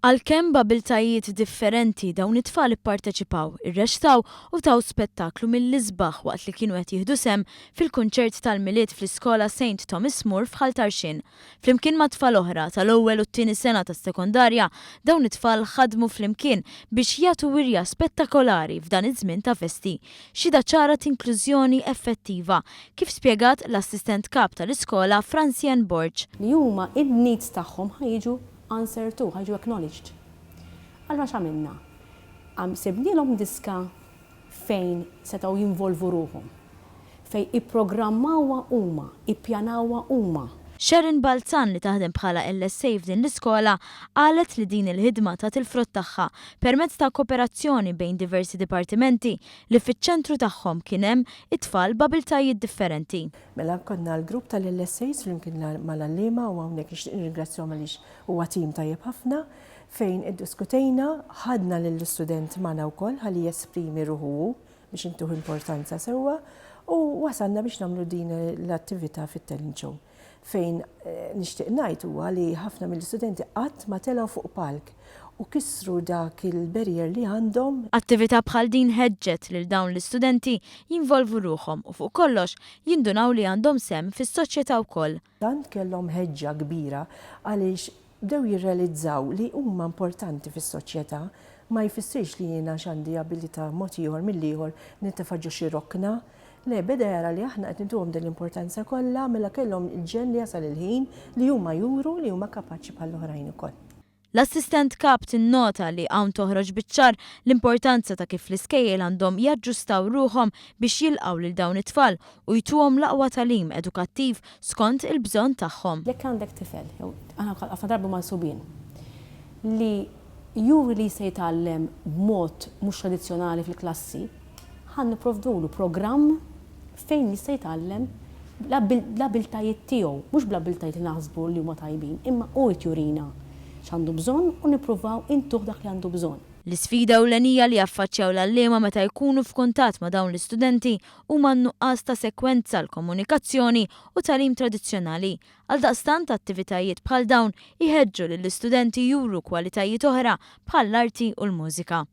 Għalkemm b'abiltajiet differenti, dawn it-tfal ipparteċipaw, irreċtaw u taw spettaklu mill-isbaħ waqt li kienu qed jieħdu sehem fil-kunċert tal-Milied fl-iskola Saint Thomas More f'Ħal Tarxien. Flimkien ma' tfal oħra tal-ewwel u t-tieni sena tas-sekondarja, dawn it-tfal ħadmu flimkien biex jagħtu wirja spettakolari f'dan iż-żmien ta' festi. Xhieda ċara t'inklużjoni effettiva, kif spjegat l-Assistent Kap tal-iskola Francienne Borg. Li huma in-needs tagħhom ħa jiġu answered to, ħa jiġu acknowledged. Allura x'għamilna? Sibnielhom diska fejn setgħu jinvolvu ruħhom, fejn ipprogrammawha huma, ippjanawha huma. Sharon Balzan li taħdem bħala LSA f'din l-iskola qalet li din il-ħidma tat il-frott tagħha permezz ta' koperazzjoni bejn diversi dipartimenti li fiċ-ċentru tagħhom kien hemm it-tfal b'abiltajiet differenti. Mela konna l-grupp tal-LSAs flimkien mal-għalliema u hawnhekk nixtieq nirringrazzjahom għaliex huwa tim tajjeb ħafna fejn iddiskutejna, ħadna lill-istudent magħna wkoll ħalli jesprimi ruħu hu biex intuh importanza sewwa u wasalna biex nagħmlu din l-attività fit-talent show. Fejn nixtieq ngħid huwa li ħafna mill-istudenti qatt ma telgħu fuq palk u kisru dak il-barrier li għandhom. Attività bħal din ħeġġet lil dawn l-istudenti jinvolvu ruħhom u fuq kollox jindunaw li għandhom sehem fis-soċjetà wkoll. Tant kellhom ħeġġa kbira għaliex bdew jirrealizzaw li huma importanti fis-soċjetà. Ma jfissirx li jien għax għandi abilità mod ieħor mill-ieħor nintefa' ġo xi rokna. Le, beda jara li aħna qed nituhom din l-importanza kollha mela kellhom il-ġenn li jasal il-ħin li huma juru li huma kapaċi bħall-oħrajn ukoll. L-Assistent Kap tinnota li hawn toħroġ biċ-ċar l-importanza ta' kif l-iskejjel għandhom jaġġustaw ruħhom biex jilqgħu lil dawn it-tfal u jtuhom l-aqwa tagħlim edukattiv skont il-bżonn tagħhom. Jekk għandek tifel, jew aħna ħafna drabi huma subien, li juri li jista' jitgħallem b'mod mhux tradizzjonali fil-klassi, ħa nipprovdulu programm fejn jista' jitgħallem bl-abiltajiet tiegħu, mhux bl-abiltajiet li naħsbu li huma tajbin, imma hu jrid jurina x'għandu bżonn u nippruvaw intuh dak li għandu bżonn. L-isfida ewlenija li jaffaċċjaw l-għalliema meta jkunu f'kuntatt ma' dawn l-istudenti huma n-nuqqas ta' sekwenza għall-komunikazzjoni u tagħlim tradizzjonali. Għaldaqstant attivitajiet bħal dawn iħeġġu lill-istudenti juru kwalitajiet oħra bħall-arti u l-mużika.